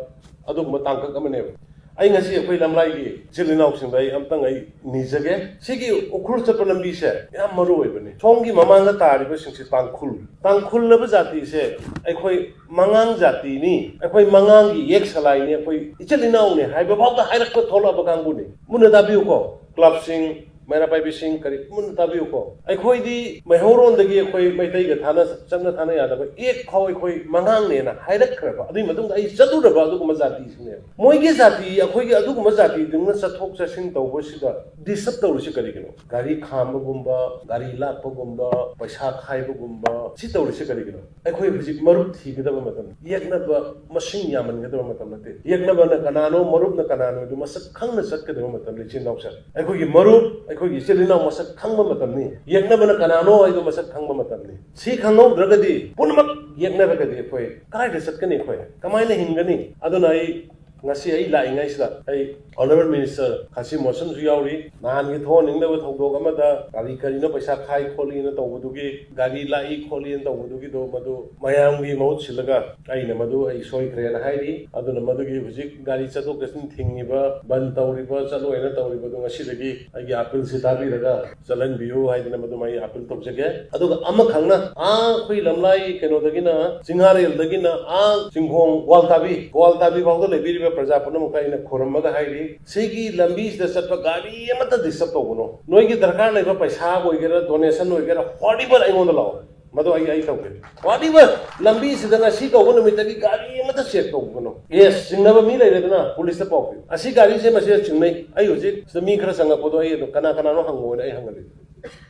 ꯑꯗꯨꯒꯨꯝꯕ ꯇꯥꯡꯀꯛ ꯑꯃꯅꯦꯕ꯫ ꯑꯩ ꯉꯁꯤ ꯑꯩꯈꯣꯏ ꯂꯝꯂꯥꯏꯒꯤ ꯏꯆꯤꯜ ꯏꯅꯥꯎꯁꯤꯡꯗ ꯑꯩ ꯑꯝꯇꯪ ꯑꯩ ꯅꯤꯖꯒꯦ꯫ ꯁꯤꯒꯤ ꯎꯈ꯭ꯔꯨꯜ ꯆꯠꯄ ꯂꯝꯕꯤꯁꯦ ꯌꯥꯝ ꯃꯔꯨ ꯑꯣꯏꯕꯅꯤ꯫ ꯁꯣꯝꯒꯤ ꯃꯃꯥꯡꯗ ꯇꯥꯔꯤꯕꯁꯤꯡꯁꯦ ꯇꯥꯡꯈꯨꯜ꯫ ꯇꯥꯡꯈꯨꯜꯂꯕ ꯖꯥꯇꯤꯁꯦ ꯑꯩꯈꯣꯏ ꯃꯉꯥꯡ ꯖꯥꯇꯤꯅꯤ, ꯑꯩꯈꯣꯏ ꯃꯉꯥꯡꯒꯤ ꯌꯦꯛ ꯁꯂꯥꯏꯅꯤ, ꯑꯩꯈꯣꯏ ꯏꯆꯤꯜ ꯏꯅꯥꯎꯅꯤ ꯍꯥꯏꯕ ꯐꯥꯎꯗ ꯍꯥꯏꯔꯛꯄ ꯊꯣꯛꯂꯛꯑꯕ ꯀꯥꯡꯕꯨꯅꯤ꯫ ꯃꯨꯟꯅ ꯇꯥꯕꯤꯌꯨꯀꯣ, ꯀ꯭ꯂꯕꯁꯤꯡ, ꯃꯩꯔꯥ ꯄꯥꯏꯕꯤꯁꯤꯡ, ꯀꯔꯤ ꯃꯨꯟꯅ ꯇꯥꯕꯤꯌꯨꯀꯣ꯫ ꯑꯩꯈꯣꯏꯗꯤ ꯃꯩꯍꯧꯔꯣꯟꯗꯒꯤ ꯑꯩꯈꯣꯏ ꯃꯩꯇꯩꯒ ꯊꯥꯅ, ꯆꯠꯅ ꯊꯥꯅ ꯌꯥꯗꯕ ꯑꯦꯛ ꯐꯥꯎ ꯑꯩꯈꯣꯏ ꯃꯉꯥꯡꯅꯦꯅ ꯍꯥꯏꯔꯛꯈ꯭ꯔꯕ, ꯑꯗꯨꯒꯤ ꯃꯇꯨꯡꯗ ꯑꯩ ꯆꯠꯂꯨꯔꯕ ꯑꯗꯨꯒꯨꯝꯕ ꯖꯥꯇꯤꯁꯤꯡꯅꯦꯕ꯫ ꯃꯣꯏꯒꯤ ꯖꯥꯇꯤ, ꯑꯩꯈꯣꯏꯒꯤ ꯑꯗꯨꯒꯨꯝꯕ ꯖꯥꯇꯤꯗꯨꯅ ꯆꯠꯊꯣꯛ ꯆꯠꯁꯤꯟ ꯇꯧꯕꯁꯤꯗ disturb ꯇꯧꯔꯤꯁꯤ ꯀꯔꯤꯒꯤꯅꯣ? ꯒꯥꯔꯤ ꯈꯥꯝꯕꯒꯨꯝꯕ, ꯒꯥꯔꯤ ꯂꯥꯛꯄꯒꯨꯝꯕ, ꯄꯩꯁꯥ ꯈꯥꯏꯕꯒꯨꯝꯕ, ꯁꯤ ꯇꯧꯔꯤꯁꯤ ꯀꯔꯤꯒꯤꯅꯣ? ꯑꯩꯈꯣꯏ ꯍꯧꯖꯤꯛ ꯃꯔꯨꯞ ꯊꯤꯒꯗꯕ ꯃꯇꯝ, ꯌꯦꯛꯅꯕ ꯃꯁꯤꯡ ꯌꯥꯝꯍꯟꯒꯗꯕ ꯃꯇꯝ ꯅꯠꯇꯦ꯫ ꯌꯦꯛꯅꯕꯅ ꯀꯅꯥꯅꯣ, ꯃꯔꯨꯞꯅ ꯀꯅꯥꯅꯣ ꯍꯥꯏꯗꯨ ꯃꯁꯛ ꯈꯪꯅ ꯆꯠꯀꯗꯕ ꯃꯇꯝꯅꯤ, ꯏꯆꯤꯟ ꯏꯅꯥꯎꯁꯦ꯫ ꯑꯩꯈꯣꯏꯒꯤ ꯃꯔꯨꯞ, ꯑꯩꯈꯣꯏꯒꯤ ꯏꯆꯤꯜ ꯏꯅꯥꯎ ꯃꯁꯛ ꯈꯪꯕ ꯃꯇꯝꯅꯤ꯫ ꯌꯦꯛꯅꯕꯅ ꯀꯅꯥꯅꯣ ꯍꯥꯏꯗꯨ ꯃꯁꯛ ꯈꯪꯕ ꯃꯇꯝꯅꯤ꯫ ꯁꯤ ꯈꯪꯍꯧꯗ꯭ꯔꯒꯗꯤ, ꯄꯨꯝꯅꯃꯛ ꯌꯦꯛꯅꯔꯒꯗꯤ ꯑꯩꯈꯣꯏ ꯀꯗꯥꯏꯗ ꯆꯠꯀꯅꯤ? ꯑꯩꯈꯣꯏ ꯀꯃꯥꯏꯅ ꯍꯤꯡꯒꯅꯤ? ꯑꯗꯨꯅ ꯑꯩ ꯉꯁꯤ ꯑꯩ ꯂꯥꯛꯏꯉꯩꯁꯤꯗ ꯑꯩ Honorable Minister ꯈꯥꯁꯤ ꯃꯣꯁꯟꯁꯨ ꯌꯥꯎꯔꯤ꯫ ꯅꯍꯥꯟꯒꯤ ꯊꯣꯛꯍꯟꯅꯤꯡꯗꯕ ꯊꯧꯗꯣꯛ ꯑꯃꯗ ꯀꯔꯤ ꯀꯔꯤꯅꯣ ꯄꯩꯁꯥ ꯈꯥꯏ ꯈꯣꯠꯂꯤꯅ ꯇꯧꯕꯗꯨꯒꯤ, ꯒꯥꯔꯤ ꯂꯥꯛꯏ ꯈꯣꯠꯂꯤꯅ ꯇꯧꯕꯗꯨꯒꯤꯗꯣ, ꯃꯗꯨ ꯃꯌꯥꯝꯒꯤ ꯃꯍꯨꯠ ꯁꯤꯜꯂꯒ ꯑꯩꯅ ꯃꯗꯨ ꯑꯩ ꯁꯣꯏꯈ꯭ꯔꯦꯅ ꯍꯥꯏꯔꯤ꯫ ꯑꯗꯨꯅ ꯃꯗꯨꯒꯤ ꯍꯧꯖꯤꯛ ꯒꯥꯔꯤ ꯆꯠꯊꯣꯛ ꯆꯠꯁꯤꯟ ꯊꯤꯡꯉꯤꯕ, ꯕꯟ ꯇꯧꯔꯤꯕ, ꯆꯠꯂꯣꯏꯅ ꯇꯧꯔꯤꯕꯗꯨ ꯉꯁꯤꯗꯒꯤ ꯑꯩꯒꯤ ꯑꯥꯄꯤꯜꯁꯤ ꯇꯥꯕꯤꯔꯒ ꯆꯠꯍꯟꯕꯤꯌꯨ ꯍꯥꯏꯗꯅ ꯃꯗꯨꯃ ꯑꯩ ꯑꯥꯄꯤꯜ ꯇꯧꯖꯒꯦ꯫ ꯑꯗꯨꯒ ꯑꯃꯈꯛꯅ, ꯑꯥ, ꯑꯩꯈꯣꯏ ꯂꯝꯂꯥꯏ ꯀꯩꯅꯣꯗꯒꯤꯅ, ꯆꯤꯡꯉꯥꯔꯦꯜꯗꯒꯤꯅ ꯑꯥ ꯆꯤꯡꯈꯣꯡ ꯒ꯭ꯋꯥꯜꯇꯥꯕꯤ, ꯒ꯭ꯋꯥꯜꯇꯥꯕꯤ ꯐꯥꯎꯗ ꯂꯩꯕꯤꯔꯤꯕ ꯄ꯭ꯔꯖꯥ ꯄꯨꯝꯅꯃꯛꯇ ꯑꯩꯅ ꯈꯨꯔꯨꯝꯃꯒ ꯍꯥꯏꯔꯤ, ꯁꯤꯒꯤ ꯂꯝꯕꯤꯁꯤꯗ ꯆꯠꯄ ꯒꯥꯔꯤ ꯑꯃꯠꯇ ꯗꯤꯁꯇꯔꯕ ꯇꯧꯒꯅꯨ꯫ ꯅꯣꯏꯒꯤ ꯗꯔꯀꯥꯔ ꯂꯩꯕ ꯄꯩꯁꯥ ꯑꯣꯏꯒꯦꯔꯥ, ꯗꯣꯅꯦꯁꯟ ꯑꯣꯏꯒꯦꯔꯥ, ꯍꯣꯔꯤꯕꯜ ꯑꯩꯉꯣꯟꯗ ꯂꯥꯛꯑꯣ꯫ ꯃꯗꯨ ꯑꯩ, ꯑꯩ ꯇꯧꯒꯦ꯫ ꯋꯥꯠꯂꯤꯕ ꯂꯝꯕꯤꯁꯤꯗ ꯉꯁꯤ ꯀꯧꯕ ꯅꯨꯃꯤꯠꯇꯒꯤ ꯒꯥꯔꯤ ꯑꯃꯠꯇ ꯆꯦꯛ ꯇꯧꯒꯅꯨ꯫ ꯌꯦꯁ, ꯆꯤꯡꯅꯕ ꯃꯤ ꯂꯩꯔꯦꯗꯅ, ꯄꯨꯂꯤꯁꯇ ꯄꯥꯎ ꯄꯤꯌꯨ꯫ ꯑꯁꯤ ꯒꯥꯔꯤꯁꯦ ꯃꯁꯤꯗ ꯆꯤꯡꯅꯩ꯫ ꯑꯩ ꯍꯧꯖꯤꯛ ꯁꯤꯗ ꯃꯤ ꯈꯔ ꯆꯪꯉꯛꯄꯗꯣ ꯑꯩ ꯑꯗꯨꯝ ꯀꯅꯥ ꯀꯅꯥꯅꯣ ꯍꯪꯉꯣꯅ ꯑꯩ ꯍꯪꯍꯜꯂꯤ꯫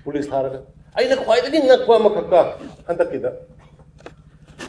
ꯄꯨꯂꯤꯁ ꯊꯥꯔꯒ꯫ ꯑꯩꯅ ꯈ꯭ꯋꯥꯏꯗꯒꯤ ꯉꯛꯄ ꯑꯃꯈꯛꯀ ꯍꯟꯗꯛꯀꯤꯗ꯫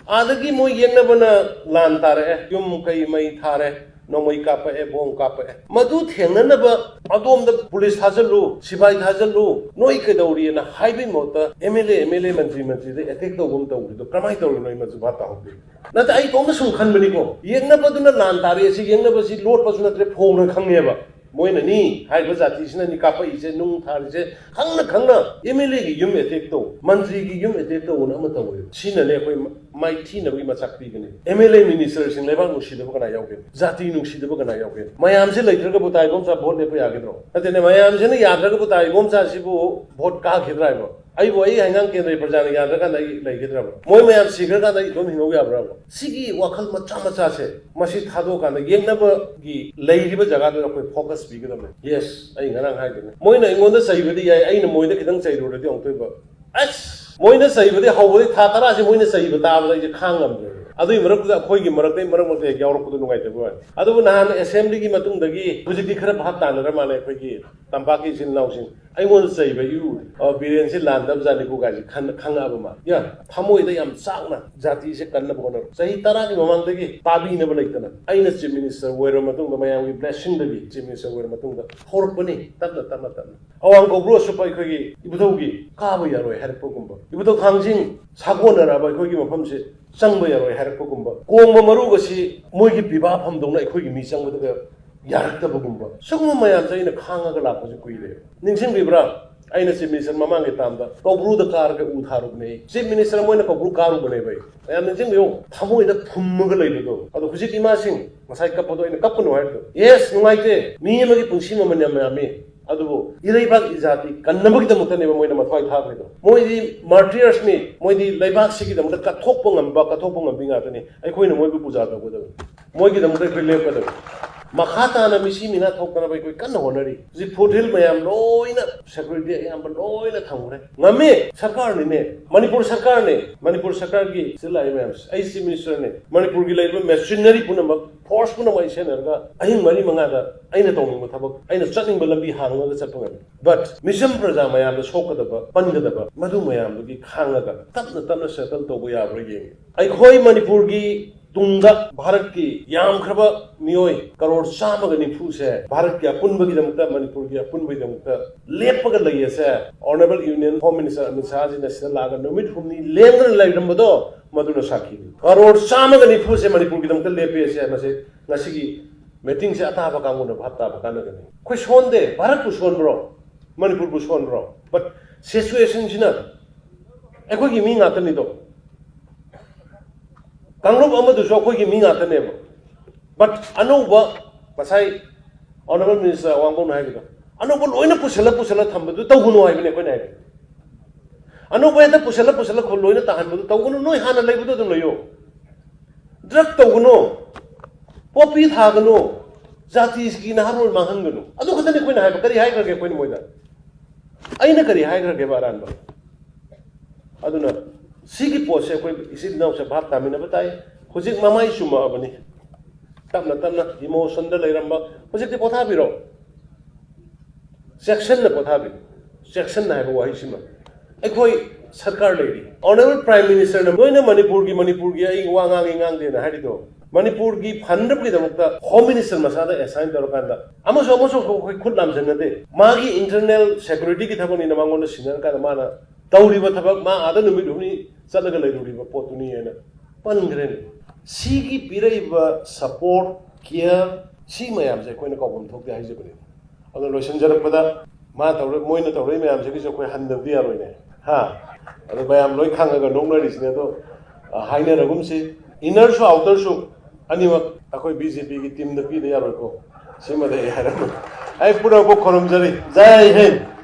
ꯑꯥꯗꯒꯤ ꯃꯣꯏ ꯌꯦꯛꯅꯕꯅ ꯂꯥꯟ ꯇꯥꯔꯛꯑꯦ, ꯌꯨꯝ ꯀꯩ ꯃꯩ ꯊꯥꯔꯦ, ꯅꯣꯡꯃꯩ ꯀꯥꯞꯄꯛꯑꯦ, ꯕꯣꯝ ꯀꯥꯞꯄꯛꯑꯦ꯫ ꯃꯗꯨ ꯊꯦꯡꯅꯅꯕ ꯑꯗꯣꯝꯗ ꯄꯨꯂꯤꯁ ꯊꯥꯖꯤꯜꯂꯨ, ꯁꯤꯐꯥꯏ ꯊꯥꯖꯤꯜꯂꯨ, ꯅꯣꯏ ꯀꯩꯗꯧꯔꯤꯅ ꯍꯥꯏꯕꯒꯤ ꯃꯍꯨꯠꯇ M L A, M L A, Mantri, ꯃꯟꯇ꯭ꯔꯤꯗ attack ꯇꯧꯕ ꯑꯃ ꯇꯧꯔꯤꯗꯣ ꯀꯃꯥꯏꯅ ꯇꯧꯔꯤꯅꯣ? ꯑꯩ ꯃꯗꯨ ꯚꯥꯞ ꯇꯥꯍꯧꯗꯦ꯫ ꯅꯠꯇꯦ, ꯑꯩ ꯏꯇꯣꯝꯇ ꯁꯨꯝ ꯈꯟꯕꯅꯤꯀꯣ, ꯌꯦꯛꯅꯕꯗꯨꯅ ꯂꯥꯟ ꯇꯥꯔꯦ, ꯑꯁꯤ ꯌꯦꯛꯅꯕꯁꯤ ꯂꯣꯠꯄꯁꯨ ꯅꯠꯇ꯭ꯔꯦ, ꯐꯣꯡꯅ ꯈꯪꯉꯦꯕ꯫ ꯃꯣꯏꯅꯅꯤ, ꯍꯥꯏꯔꯤꯕ ꯖꯥꯇꯤꯁꯤꯅꯅꯤ ꯀꯥꯞꯄꯛꯏꯁꯦ, ꯅꯨꯡ ꯊꯥꯔꯤꯁꯦ, ꯈꯪꯅ ꯈꯪꯅ ꯑꯦꯝ ꯑꯦꯜ ꯑꯦꯒꯤ ꯌꯨꯝ ꯑꯦꯇꯦꯛ ꯇꯧ, ꯃꯟꯇ꯭ꯔꯤꯒꯤ ꯌꯨꯝ ꯑꯦꯇꯦꯛ ꯇꯧꯅ ꯑꯃ ꯇꯧꯋꯦ꯫ ꯁꯤꯅꯅꯦ ꯑꯩꯈꯣꯏ ꯃ-, ꯃꯥꯏꯊꯤꯅꯕꯒꯤ ꯃꯆꯥꯛ ꯄꯤꯒꯅꯤ꯫ ꯑꯦꯝ ꯑꯦꯜ ꯑꯦ, ꯃꯤꯅꯤꯁꯇꯔꯁꯤꯡ ꯂꯩꯕꯥꯛ ꯅꯨꯡꯁꯤꯗꯕ ꯀꯅꯥ ꯌꯥꯎꯒꯦ? ꯖꯥꯇꯤ ꯅꯨꯡꯁꯤꯗꯕ ꯀꯅꯥ ꯌꯥꯎꯒꯦ? ꯃꯌꯥꯝꯁꯤ ꯂꯩꯇ꯭ꯔꯒꯕꯨ ꯇꯥꯏꯕꯣꯝꯆꯥ ꯚꯣꯠ ꯂꯦꯞꯄ ꯌꯥꯒꯗ꯭ꯔꯣ? ꯅꯠꯇꯦꯅꯦ, ꯃꯌꯥꯝꯁꯤꯅ ꯌꯥꯗ꯭ꯔꯒꯕꯨ ꯇꯥꯏꯕꯣꯝꯆꯥꯁꯤꯕꯨ ꯚꯣꯠ ꯀꯥꯈꯤꯗ꯭ꯔꯥ ꯍꯥꯏꯕ? ꯑꯩꯕꯨ ꯑꯩ ꯍꯩꯉꯥꯡ ꯀꯦꯟꯗ꯭ꯔꯒꯤ ꯄ꯭ꯔꯖꯥꯅ ꯌꯥꯗ꯭ꯔꯀꯥꯟꯗ ꯑꯩ ꯂꯩꯒꯗ꯭ꯔꯕ? ꯃꯣꯏ ꯃꯌꯥꯝ ꯁꯤꯈ꯭ꯔꯀꯥꯟꯗ ꯑꯩ ꯏꯇꯣꯝ ꯍꯤꯡꯍꯧ ꯌꯥꯕ꯭ꯔꯕ? ꯁꯤꯒꯤ ꯋꯥꯈꯜ ꯃꯆꯥ ꯃꯆꯥꯁꯦ, ꯃꯁꯤ ꯊꯥꯗꯣꯛꯑꯀꯥꯟꯗ ꯌꯦꯛꯅꯕꯒꯤ ꯂꯩꯔꯤꯕ ꯖꯒꯥꯗꯨꯗ ꯑꯩꯈꯣꯏ ꯐꯣꯀꯁ ꯄꯤꯒꯗꯕꯅꯤ꯫ ꯌꯦꯁ, ꯑꯩ ꯉꯔꯥꯡ ꯍꯥꯏꯗꯨꯅꯤ, ꯃꯣꯏꯅ ꯑꯩꯉꯣꯟꯗ ꯆꯩꯕꯗꯤ ꯌꯥꯏ, ꯑꯩꯅ ꯃꯣꯏꯗ ꯈꯤꯇꯪ ꯆꯩꯔꯨꯔꯗꯤ ꯑꯃꯨꯛꯇꯣꯏꯕ꯫ ꯑꯁ! ꯃꯣꯏꯅ ꯆꯩꯕꯗꯤ ꯍꯧꯕꯗꯤ ꯊꯥ ꯇꯔꯥꯁꯤ ꯃꯣꯏꯅ ꯆꯩꯕ ꯇꯥꯕꯗ ꯑꯩꯁꯦ ꯈꯥꯡ ꯉꯝꯗ꯭ꯔꯦ꯫ ꯑꯗꯨꯒꯤ ꯃꯔꯛꯇꯨꯗ ꯑꯩꯈꯣꯏꯒꯤ ꯃꯔꯛꯇꯩ ꯃꯔꯛ ꯃꯔꯛꯇ ꯍꯦꯛ ꯌꯥꯎꯔꯛꯄꯗꯣ ꯅꯨꯡꯉꯥꯏꯇꯕ ꯋꯥꯅꯤ꯫ ꯑꯗꯨꯕꯨ ꯅꯍꯥꯟ ꯑꯦꯁꯦꯝꯕ꯭ꯂꯤꯒꯤ ꯃꯇꯨꯡꯗꯒꯤ ꯍꯧꯖꯤꯛꯇꯤ ꯈꯔ ꯚꯥꯞ ꯇꯥꯅꯔ ꯃꯥꯜꯂꯦ ꯑꯩꯈꯣꯏꯒꯤ ꯇꯝꯄꯥꯛꯀꯤ ꯏꯆꯤꯜ ꯏꯅꯥꯎꯁꯤꯡ꯫ ꯑꯩꯉꯣꯟꯗ ꯆꯩꯕ ꯏꯎ, ꯑ, ꯕꯤꯔꯦꯟꯁꯤ ꯂꯥꯟꯗꯕꯖꯥꯠꯅꯤꯀꯣ ꯀꯥꯏꯁꯦ ꯈꯟ-, ꯈꯪꯉꯛꯑꯕ ꯃꯥꯜꯂꯦ꯫ ꯌꯥ, ꯊꯃꯣꯏꯗ ꯌꯥꯝ ꯆꯥꯛꯅ ꯖꯥꯇꯤꯁꯦ ꯀꯟꯅꯕ ꯍꯣꯠꯅꯔꯣ꯫ ꯆꯍꯤ ꯇꯔꯥꯒꯤ ꯃꯃꯥꯡꯗꯒꯤ ꯇꯥꯕꯤꯅꯕ ꯂꯩꯇꯅ ꯑꯩꯅ ꯆꯤꯐ ꯃꯤꯅꯤꯁꯇꯔ ꯑꯣꯏꯔꯕ ꯃꯇꯨꯡꯗ, ꯃꯌꯥꯝꯒꯤ ꯕ꯭ꯂꯦꯁꯤꯡꯗꯒꯤ ꯆꯤꯐ ꯃꯤꯅꯤꯁꯇꯔ ꯑꯣꯏꯔꯕ ꯃꯇꯨꯡꯗ ꯍꯧꯔꯛꯄꯅꯤ, ꯇꯞꯅ, ꯇꯞꯅ, ꯇꯞꯅ꯫ ꯑꯋꯥꯡ ꯀꯧꯕ꯭ꯔꯨ ꯑꯁꯨꯞꯄ ꯑꯩꯈꯣꯏꯒꯤ ꯏꯕꯨꯙꯧꯒꯤ ꯀꯥꯕ ꯌꯥꯔꯣꯏ ꯍꯥꯏꯔꯛꯄꯒꯨꯝꯕ, ꯏꯕꯨꯙꯧ ꯊꯥꯡꯖꯤꯡ ꯁꯥꯒꯣꯟꯅꯔꯛꯑꯕ ꯑꯩꯈꯣꯏꯒꯤ ꯃꯐꯝꯁꯦ ꯆꯪꯕ ꯌꯥꯔꯣꯏ ꯍꯥꯏꯔꯛꯄꯒꯨꯝꯕ, ꯀꯣꯡꯕ ꯃꯔꯨꯒꯁꯤ ꯃꯣꯏꯒꯤ ꯄꯤꯕꯥꯐꯝꯗꯧꯅ ꯑꯩꯈꯣꯏꯒꯤ ꯃꯤ ꯆꯪꯕꯗꯒ ꯌꯥꯔꯛꯇꯕꯒꯨꯝꯕ, ꯁꯤꯒꯨꯝꯕ ꯃꯌꯥꯝꯁꯦ ꯑꯩꯅ ꯈꯥꯡꯉꯒ ꯂꯥꯛꯄꯁꯦ ꯀꯨꯏꯔꯦ꯫ ꯅꯤꯡꯁꯤꯡꯕꯤꯕ꯭ꯔꯥ? ꯑꯩꯅ ꯆꯤꯐ ꯃꯤꯅꯤꯁꯇꯔ ꯃꯃꯥꯡꯒꯤ ꯇꯥꯝꯗ ꯀꯧꯕ꯭ꯔꯨꯗ ꯀꯥꯔꯒ ꯎ ꯊꯥꯔꯨꯕꯅꯦ꯫ ꯆꯤꯐ ꯃꯤꯅꯤꯁꯇꯔ ꯃꯣꯏꯅ ꯀꯧꯕ꯭ꯔꯨ ꯀꯥꯔꯨꯕꯅꯦꯕ ꯑꯩ꯫ ꯃꯌꯥꯝ ꯅꯤꯡꯁꯤꯡꯕꯤꯌꯨ, ꯊꯃꯣꯏꯗ ꯐꯨꯝꯃꯒ ꯂꯩꯕꯗꯣ꯫ ꯑꯗꯣ ꯍꯧꯖꯤꯛ ꯏꯃꯥꯁꯤꯡ, ꯉꯁꯥꯏ ꯀꯞꯄꯗꯣ ꯑꯩꯅ ꯀꯞꯄꯅꯨ ꯍꯥꯏꯔꯤꯗꯣ꯫ ꯌꯦꯁ, ꯅꯨꯡꯉꯥꯏꯇꯦ, ꯃꯤ ꯑꯃꯒꯤ ꯄꯨꯟꯁꯤ ꯃꯃꯜ ꯌꯥꯝ ꯌꯥꯝꯃꯤ꯫ ꯑꯗꯨꯕꯨ ꯏꯔꯩꯕꯥꯛ ꯏꯖꯥꯇꯤ ꯀꯟꯅꯕꯒꯤꯗꯃꯛꯇꯅꯦꯕ ꯃꯣꯏꯅ ꯃꯊ꯭ꯋꯥꯏ ꯊꯥꯈ꯭ꯔꯤꯗꯣ꯫ ꯃꯣꯏꯗꯤ martyrs ꯅꯤ, ꯃꯣꯏꯗꯤ ꯂꯩꯕꯥꯛꯁꯤꯒꯤꯗꯃꯛꯇ ꯀꯠꯊꯣꯛꯄ ꯉꯝꯕ, ꯀꯠꯊꯣꯛꯄ ꯉꯝꯕꯤ ꯉꯥꯛꯇꯅꯤ꯫ ꯑꯩꯈꯣꯏꯅ ꯃꯣꯏꯕꯨ ꯄꯨꯖꯥ ꯇꯧꯒꯗꯕꯅꯤ, ꯃꯣꯏꯒꯤꯗꯃꯛꯇ ꯑꯩꯈꯣꯏ ꯂꯦꯞꯀꯗꯕꯅꯤ꯫ ꯃꯈꯥ ꯇꯥꯅ ꯃꯤꯁꯤ ꯃꯤꯅꯥ ꯊꯣꯛꯇꯅꯕ ꯑꯩꯈꯣꯏ ꯀꯟꯅ ꯍꯣꯠꯅꯔꯤ꯫ ꯍꯧꯖꯤꯛ foothill ꯃꯌꯥꯝ ꯂꯣꯏꯅ security ꯑꯌꯥꯝꯕ ꯂꯣꯏꯅ ꯊꯝꯈ꯭ꯔꯦ꯫ ꯉꯝꯃꯦ, ꯁꯔꯀꯥꯔꯅꯤꯅꯦ, ꯃꯅꯤꯄꯨꯔ ꯁꯔꯀꯥꯔꯅꯦ, ꯃꯅꯤꯄꯨꯔ ꯁꯔꯀꯥꯔꯒꯤ ꯁꯤꯗ ꯂꯥꯛꯏ ꯃꯌꯥꯝꯁꯦ꯫ ꯑꯩ ꯆꯤꯐ ꯃꯤꯅꯤꯁꯇꯔꯅꯦ, ꯃꯅꯤꯄꯨꯔꯒꯤ ꯂꯩꯔꯤꯕ machinery ꯄꯨꯝꯅꯃꯛ, force ꯄꯨꯝꯅꯃꯛ ꯑꯩ ꯁꯤꯖꯤꯟꯅꯔꯒ ꯑꯍꯤꯡ ꯃꯔꯤ ꯃꯉꯥꯗ ꯑꯩꯅ ꯇꯧꯅꯤꯡꯕ ꯊꯕꯛ, ꯑꯩꯅ ꯆꯠꯅꯤꯡꯕ ꯂꯝꯕꯤ ꯍꯥꯡꯉꯒ ꯆꯠꯄ ꯉꯝꯃꯤ꯫ But ꯃꯤꯆꯝ ꯄ꯭ꯔꯖꯥ ꯃꯌꯥꯝꯗ ꯁꯣꯛꯀꯗꯕ, ꯄꯟꯒꯗꯕ, ꯃꯗꯨ ꯃꯌꯥꯝꯗꯨꯒꯤ ꯈꯥꯡꯉꯒ ꯇꯞꯅ ꯇꯞꯅ settle ꯇꯧꯕ ꯌꯥꯕ꯭ꯔꯥ ꯌꯦꯡꯉꯤ꯫ ꯑꯩꯈꯣꯏ ꯃꯅꯤꯄꯨꯔꯒꯤ ꯇꯨꯡꯗ ꯚꯥꯔꯠꯀꯤ ꯌꯥꯝꯈ꯭ꯔꯕ ꯃꯤꯑꯣꯏ ꯀꯔꯣꯔ ꯆꯥꯝꯃꯒ ꯅꯤꯐꯨꯁꯦ ꯚꯥꯔꯠꯀꯤ ꯑꯄꯨꯟꯕꯒꯤꯗꯃꯛꯇ, ꯃꯅꯤꯄꯨꯔꯒꯤ ꯑꯄꯨꯟꯕꯒꯤꯗꯃꯛꯇ ꯂꯦꯞꯄꯒ ꯂꯩ ꯑꯁꯦ Honourable Union Home Minister Amit ꯁꯥꯍꯖꯤꯅ ꯁꯤꯗ ꯂꯥꯛꯑꯒ ꯅꯨꯃꯤꯠ ꯍꯨꯝꯅꯤ ꯂꯦꯡꯗꯅ ꯂꯩꯔꯝꯕꯗꯣ ꯃꯗꯨꯅ ꯁꯥꯈꯤꯅꯤ꯫ ꯀꯔꯣꯔ ꯆꯥꯝꯃꯒ ꯅꯤꯐꯨꯁꯦ ꯃꯅꯤꯄꯨꯔꯒꯤꯗꯃꯛꯇ ꯂꯦꯞꯄꯦ ꯑꯁꯦ ꯃꯁꯤ ꯉꯁꯤꯒꯤ meeting ꯁꯦ ꯑꯇꯥꯕ ꯀꯥꯡꯕꯨꯅ ꯚꯥꯞ ꯇꯥꯕ ꯀꯥꯟꯅꯒꯅꯤ꯫ ꯑꯩꯈꯣꯏ ꯁꯣꯟꯗꯦ, ꯚꯥꯔꯠꯄꯨ ꯁꯣꯟꯕ꯭ꯔꯣ? ꯃꯅꯤꯄꯨꯔꯕꯨ ꯁꯣꯟꯕ꯭ꯔꯣ? But situation ꯁꯤꯅ ꯑꯩꯈꯣꯏꯒꯤ ꯃꯤ ꯉꯥꯛꯇꯅꯤꯗꯣ꯫ ꯀꯥꯡꯂꯨꯞ ꯑꯃꯗꯨꯁꯨ ꯑꯩꯈꯣꯏꯒꯤ ꯃꯤ ꯉꯥꯛꯇꯅꯦꯕ꯫ But ꯑꯅꯧꯕ, ꯉꯁꯥꯏ Honourable Minister ꯑꯋꯥꯡꯕꯧꯅ ꯍꯥꯏꯕꯗꯣ, ꯑꯅꯧꯕ ꯂꯣꯏꯅ ꯄꯨꯁꯜꯂ ꯄꯨꯁꯜꯂ ꯊꯝꯕꯗꯨ ꯇꯧꯒꯅꯨ ꯍꯥꯏꯕꯅꯦ ꯑꯩꯈꯣꯏꯅ ꯍꯥꯏꯕ꯫ ꯑꯅꯧꯕ ꯍꯦꯛꯇ ꯄꯨꯁꯜꯂ ꯄꯨꯁꯜꯂ ꯈꯨ-, ꯂꯣꯏꯅ ꯇꯥꯍꯟꯕꯗꯨ ꯇꯧꯒꯅꯨ, ꯅꯣꯏ ꯍꯥꯟꯅ ꯂꯩꯕꯗꯣ ꯑꯗꯨꯝ ꯂꯩꯌꯣ꯫ Drug ꯇꯧꯒꯅꯨ, poppy ꯊꯥꯒꯅꯨ, ꯖꯥꯇꯤꯒꯤ ꯅꯍꯥꯔꯣꯜ ꯃꯥꯡꯍꯟꯒꯅꯨ꯫ ꯑꯗꯨ ꯈꯛꯇꯅꯤ ꯑꯩꯈꯣꯏꯅ ꯍꯥꯏꯕ꯫ ꯀꯔꯤ ꯍꯥꯏꯈ꯭ꯔꯒꯦ ꯑꯩꯈꯣꯏꯅ ꯃꯣꯏꯗ? ꯑꯩꯅ ꯀꯔꯤ ꯍꯥꯏꯈ꯭ꯔꯒꯦꯕ ꯑꯔꯥꯟꯕ? ꯑꯗꯨꯅ ꯁꯤꯒꯤ ꯄꯣꯠꯁꯦ ꯑꯩꯈꯣꯏ ꯏꯆꯤꯜ ꯏꯅꯥꯎꯁꯦ ꯚꯥꯞ ꯇꯥꯃꯤꯟꯅꯕ ꯇꯥꯏ꯫ ꯍꯧꯖꯤꯛ ꯃꯃꯥꯏ ꯆꯨꯝꯃꯛꯑꯕꯅꯤ꯫ ꯇꯞꯅ ꯇꯞꯅ emotion ꯗ ꯂꯩꯔꯝꯕ ꯍꯧꯖꯤꯛꯇꯤ ꯄꯣꯊꯥꯕꯤꯔꯣ꯫ ꯆꯦꯛꯁꯤꯟꯅ ꯄꯣꯊꯥꯕꯤꯔꯣ꯫ ꯆꯦꯛꯁꯤꯟꯅ ꯍꯥꯏꯕ ꯋꯥꯍꯩꯁꯤꯃ꯫ ꯑꯩꯈꯣꯏ ꯁꯔꯀꯥꯔ ꯂꯩꯔꯤ꯫ Honourable Prime Minister ꯅ ꯂꯣꯏꯅ ꯃꯅꯤꯄꯨꯔꯒꯤ, ꯃꯅꯤꯄꯨꯔꯒꯤ ꯑꯩ ꯋꯥ ꯉꯥꯡꯉꯤ ꯉꯥꯡꯗꯦꯅ ꯍꯥꯏꯔꯤꯗꯣ, ꯃꯅꯤꯄꯨꯔꯒꯤ ꯐꯅꯕꯒꯤꯗꯃꯛꯇ Home Minister ꯃꯁꯥꯗ assign ꯇꯧꯔꯀꯥꯟꯗ ꯑꯃꯁꯨ ꯑꯃꯁꯨ ꯑꯩꯈꯣꯏ ꯈꯨꯠ ꯂꯥꯝꯁꯤꯟꯅꯗꯦ꯫ ꯃꯥꯒꯤ internal security ꯒꯤ ꯊꯕꯛꯅꯤꯅ ꯃꯉꯣꯟꯗ ꯁꯤꯟꯅꯔꯀꯥꯟꯗ ꯃꯥꯅ ꯇꯧꯔꯤꯕ ꯊꯕꯛ, ꯃꯥ ꯑꯥꯗ ꯅꯨꯃꯤꯠ ꯍꯨꯝꯅꯤ ꯆꯠꯂꯒ ꯂꯩꯔꯨꯔꯤꯕ ꯄꯣꯠꯇꯨꯅꯤ ꯍꯥꯏꯅ ꯄꯟꯈ꯭ꯔꯦꯅꯦ꯫ ꯁꯤꯒꯤ ꯄꯤꯔꯛꯏꯕ support, care, ꯁꯤ ꯃꯌꯥꯝꯁꯦ ꯑꯩꯈꯣꯏꯅ ꯀꯥꯎꯐꯝ ꯊꯣꯛꯇꯦ ꯍꯥꯏꯖꯕꯅꯤ꯫ ꯑꯗꯨꯅ ꯂꯣꯏꯁꯤꯟꯖꯔꯛꯄꯗ ꯃꯥ ꯇꯧꯔ ꯃꯣꯏꯅ ꯇꯧꯔꯛꯏ ꯃꯌꯥꯝꯁꯤꯒꯤꯁꯨ ꯑꯩꯈꯣꯏ ꯍꯟꯗꯕꯗꯤ ꯌꯥꯔꯣꯏꯅꯦ꯫ ꯍꯥ? ꯑꯗꯣ ꯃꯌꯥꯝ ꯂꯣꯏ ꯈꯪꯉꯒ ꯅꯣꯛꯅꯔꯤꯁꯤꯅꯦ꯫ ꯑꯗꯣ ꯑ, ꯍꯥꯏꯅꯔꯒꯨꯝꯁꯤ, ꯏꯟꯅꯔꯁꯨ ꯑꯥꯎꯇꯔꯁꯨ ꯑꯅꯤꯃꯛ ꯑꯩꯈꯣꯏ ꯕꯤ ꯖꯦ ꯄꯤꯒꯤ ꯇꯤꯝꯗ ꯄꯤꯗ ꯌꯥꯔꯣꯏꯀꯣ꯫ ꯁꯤꯃꯗꯤ ꯑꯩ ꯍꯥꯏꯔꯝꯃꯤ꯫ ꯑꯩ ꯄꯨꯝꯅꯃꯛꯄꯨ ꯈꯨꯔꯨꯝꯖꯔꯤ꯫ ꯖꯥꯏ ꯍꯤꯟꯗ꯫